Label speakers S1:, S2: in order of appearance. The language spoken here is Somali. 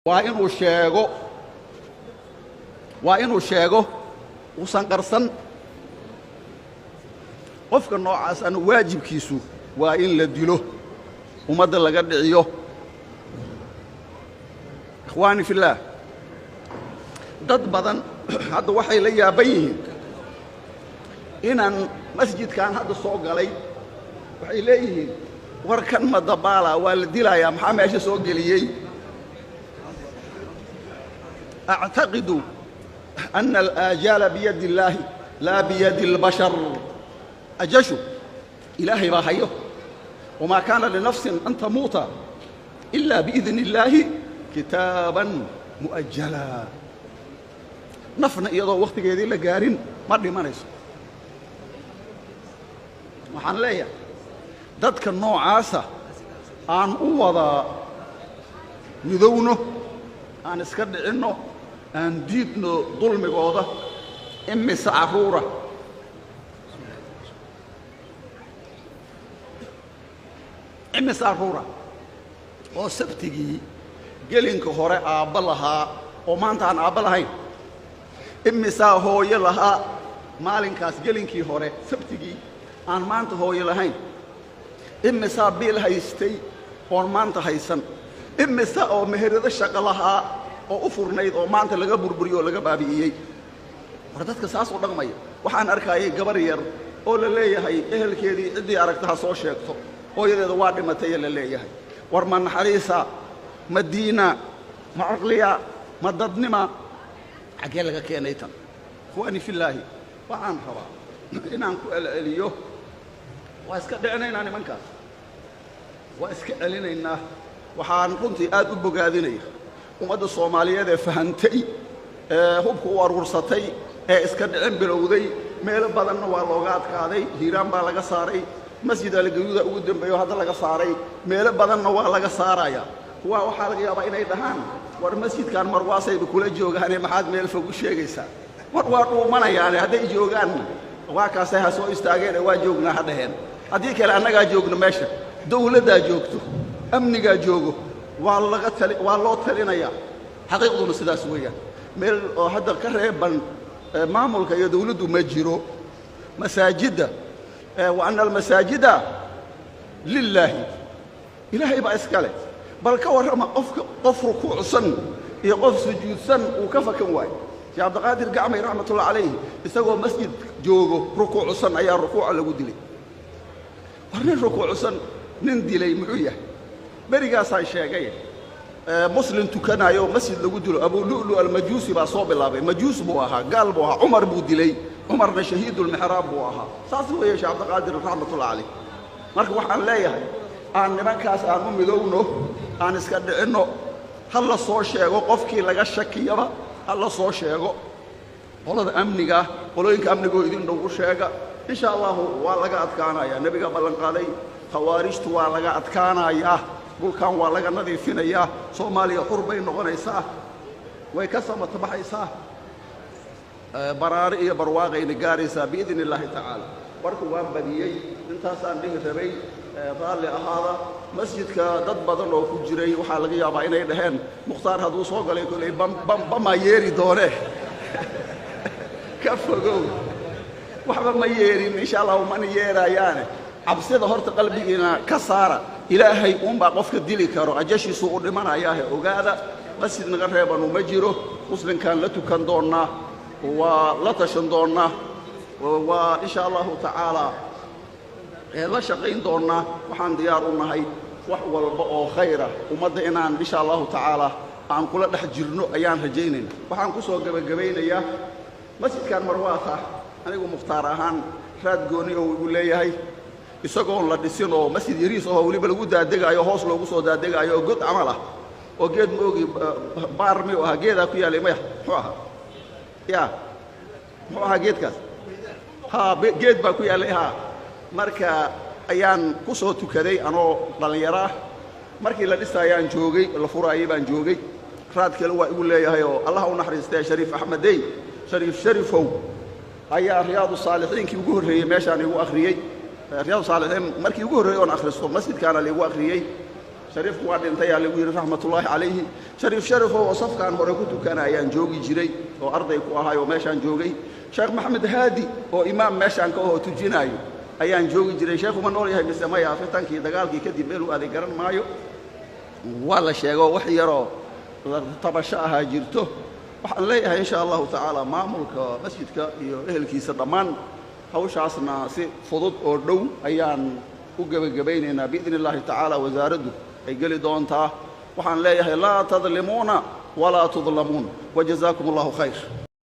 S1: Waa inuu sheego, waa inuu sheego, uusan qarsan. Qofka noocaas ana waajibkiisu waa in la dilo, ummadda laga dhiciyo. Ikhwaani fillaah, dad badan hadda waxay la yaaban yihiin inaan masjidkan hadda soo galay. Waxay leeyihiin, "Warkan ma dabaala? Waa la dilayaa, maxaa meesha soo geliyey?" أعتقد أن الآجال بيد الله لا بيد البشر. Ajashu Ilaahay baa hayo. وما كان لنفس أن تموت إلا بإذن الله كتابا مؤجلا. Nafna iyadoo wakhtigeedii la gaarin ma dhimanayso. Waxaan leeyahay, dadka noocaasa aan u wada midowno, aan iska dhicinno, aan diidno dulmigooda. Imise carruura, imise carruura oo sabtigii gelinka hore aabba lahaa oo maanta aan aabba lahayn? Imisaa hooyo lahaa maalinkaas gelinkii hore sabtigii aan maanta hooyo lahayn? Imisaa biil haystay oon maanta haysan? Imisa oo meherado shaqo lahaa oo u furnayd oo maanta laga burburiyo oo laga baabi'iyey? War dadka saas u dhaqmaya, waxaan arkaayay gabar yar oo la leeyahay ehelkeedii ciddii aragta ha soo sheegto, hooyadeeda waa dhimatay la leeyahay. War ma naxariisa? Ma diina? Ma caqliya? Ma dadnima? Xaggee laga keenay tan? Ikhwaani fillaahi, waxaan rabaa inaan ku celceliyo, waa iska dhicinaynaa nimankaas, waa iska celinaynaa. Waxaan runtii aad u bogaadinaya ummadda Soomaaliyeed ee fahantay, ee hubka u aruursatay, ee iska dhicin bilowday. Meelo badanna waa looga adkaaday. Hiiraan baa laga saaray, Masjid Algayuuda ugu dambeeyo hadda laga saaray, meelo badanna waa laga saaraya. Kuwaa waxaa laga yaabaa inay dhahaan, "War masjidkan Marwaasayba kula joogaane, maxaad meel fog u sheegaysaa?" War waa dhuumanayaane, hadday joogaanna waa kaasay, ha soo istaageene, waa joognaa ha dhaheen. Haddii kale annagaa joogno meesha, dawladdaa joogto, amnigaa joogo, waa laga tali, waa loo talinayaa. Xaqiiqduna sidaas weeyaan. Meel oo hadda ka reeban maamulka iyo dawladdu ma jiro. Masaajidda, وأن المساجد لله, Ilaahay baa iska leh. Bal ka warrama qofka qof rukuucsan iyo qof sujuudsan uu ka fakan waayo? Sheekh Cabdiqaadir Gacmay raxmatullah calayhi isagoo masjid joogo rukuucsan ayaa rukuuca lagu dilay. War nin rukuucsan nin dilay muxuu yahay? Berigaasaan sheegay, muslim tukanayo masjid lagu dilo, Abu Lu'lu Almajuusi baa soo bilaabay. Majuus buu ahaa, gaal buu ahaa. Cumar buu dilay, Cumarna shahiidulmixraab buu ahaa. Saas weeye Sheekh Cabdiqaadir raxmatullah calayh. Marka waxaan leeyahay, aan nimankaas aan u midowno, aan iska dhicinno. Ha la soo sheego qofkii laga shakiyaba, ha la soo sheego qolada amniga, qolooyinka amnigoo idin dhow u sheega. Insha Allahu waa laga adkaanayaa. Nebiga ballanqaaday, khawaarijtu waa laga adkaanayaa, dhulkan waa laga nadiifinayaa, Soomaaliya xur bay noqonaysaa, way ka samatabaxaysaa, baraari iyo barwaaqayna gaaraysaa biidni illaahi tacaala. Warku waan badiyey, intaasaan dhihi rabay, raalli ahaada. Masjidka dad badan oo ku jiray waxaa laga yaabaa inay dhaheen, "Mukhtaar hadduu soo galay koley bamaa yeeri doone, ka fogow." Waxba ma yeerin, insha Allahu mana yeerayaane. Cabsida horta qalbigiina ka saara. Ilaahay uunbaa qofka dili karo, ajashiisu u dhimanayaahe ogaada. Masjid naga reebanu ma jiro. Muslimkaan la tukan doonnaa, waa la tashan doonnaa, waa insha Allahu tacaalaa la shaqayn doonnaa. Waxaan diyaar u nahay wax walba oo khayra ummadda inaan insha Allahu tacaalaa aan kula dhex jirno ayaan rajaynayna. Waxaan ku soo gebagabaynayaa, masjidkan Marwaata anigu Mukhtaar ahaan raad gooni oo igu leeyahay. Isagoon la dhisin oo masjid yariis ahoo weliba lagu daadegaayo, hoos loogu soo daadegaayo oo god camal ah oo geed maogi baar miyuu ahaa, geedaa ku yaallay, maya, muxuu ahaa ya, muxuu ahaa geedkaas? Ha, geed baa ku yaallay. Ha, marka ayaan ku soo tukaday anoo dhallinyaro ah. Markii la dhisaayaan joogay, la furaayay baan joogay. Raad kale waa igu leeyahay oo Allah u naxariistee Shariif Axmedey, Shariif Sharifow ayaa Riyaadu Saalixiinkii ugu horreeyey meeshaan igu akhriyey. Riyaadu Saalixiin markii ugu horreeyey oon akhristo masjidkaana laigu akhriyey. Shariifku waa dhintayaa lagu yidhi raxmatullaahi calayhi. Shariif Sharifow oo safkaan hore ku tukana ayaan joogi jiray oo arday ku ahay oo meeshaan joogay. Sheekh Maxamed Haadi oo imaam meeshaan ka ahoo tujinaayo ayaan joogi jiray. Sheekhu ma nool yahay mise maya? Fitankii dagaalkii kadib meeluu aaday garan maayo. Waa la sheego wax yaroo tabasho ahaa jirto. Waxaan leeyahay insha allahu tacaala maamulka masjidka iyo ehelkiisa dhammaan hawshaasna si fudud oo dhow ayaan u gebagabaynaynaa biidni illaahi tacaala. Wasaaraddu ay geli doontaa. Waxaan leeyahay laa tadlimuuna walaa tudlamuun, wajazaakum allahu khayr.